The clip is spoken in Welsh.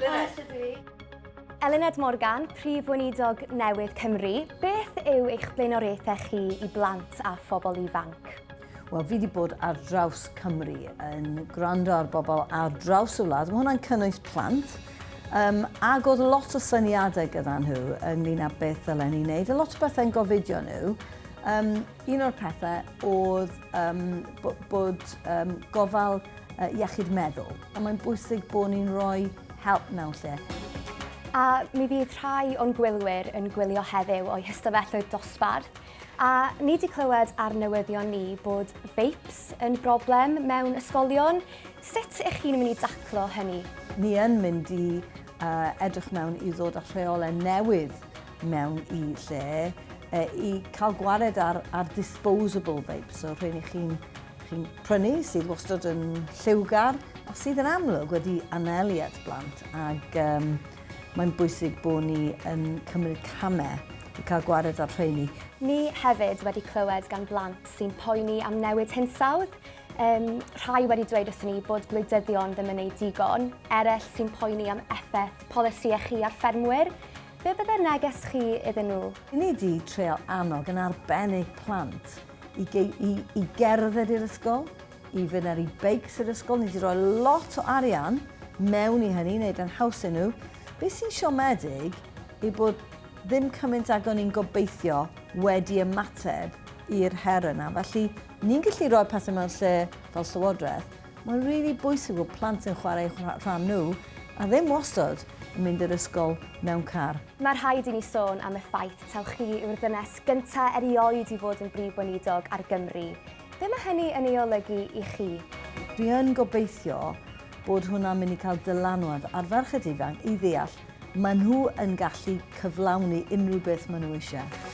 Eluned. Eluned Morgan, Prif Weinidog newydd Cymru, beth yw eich blaenoriaethau chi i blant a phobl ifanc? Wel, fi wedi bod ar draws Cymru yn gwrando ar bobl ar draws y wlad. Mae hwnna'n cynnwys plant. Um, ac oedd lot o syniadau gyda nhw ynglyn â beth ddylen ni wneud, a lot o bethau'n gofidio nhw. Um, un o'r pethau oedd um, bod um, gofal uh, iechyd meddwl, a mae'n bwysig bod ni'n rhoi help mewn lle. A mi fydd rhai o'n gwylwyr yn gwylio heddiw o'i hystafelloedd dosbarth, a ni wedi clywed ar newyddion ni bod vapes yn broblem mewn ysgolion. Sut ych chi'n mynd i daclo hynny? Ni yn mynd i uh, edrych mewn i ddod â rheolau newydd mewn i lle uh, i cael gwared ar, ar disposable vapes, so rhain i chi'n chi'n prynu sydd wastad yn lliwgar a sydd yn amlwg wedi anelu at blant ac um, mae'n bwysig bod ni yn cymryd camau i cael gwared ar rheini. Ni hefyd wedi clywed gan blant sy'n poeni am newid hinsawdd. Um, rhai wedi dweud wrthyn ni bod gwleidyddion ddim yn gwneud digon, eraill sy'n poeni am effaith polisïau chi ar ffermwyr. Be byddai'r neges chi iddyn nhw? Ni wedi treial annog yn arbennig plant i, i, i gerdded i'r ysgol, i fynd ar eu beics i'r ysgol. Ni wedi rhoi lot o arian mewn i hynny, wneud yn haws i nhw. Be sy'n siomedig yw bod ddim cymaint ag o'n i'n gobeithio wedi ymateb i'r her yna. Felly, ni'n gallu rhoi pethau mewn lle fel Llywodraeth. Mae'n rili really bwysig bod plant yn chwarae rhan nhw a ddim wastad yn mynd i'r ysgol mewn car. Mae rhaid i ni sôn am y ffaith taw chi yw'r ddynes gyntaf erioed i fod yn brif weinidog ar Gymru. Be mae hynny yn ei olygu i chi? Dwi yn gobeithio bod hwnna'n mynd i cael dylanwad ar ferched ifanc i ddeall maen nhw yn gallu cyflawni unrhyw beth maen nhw eisiau.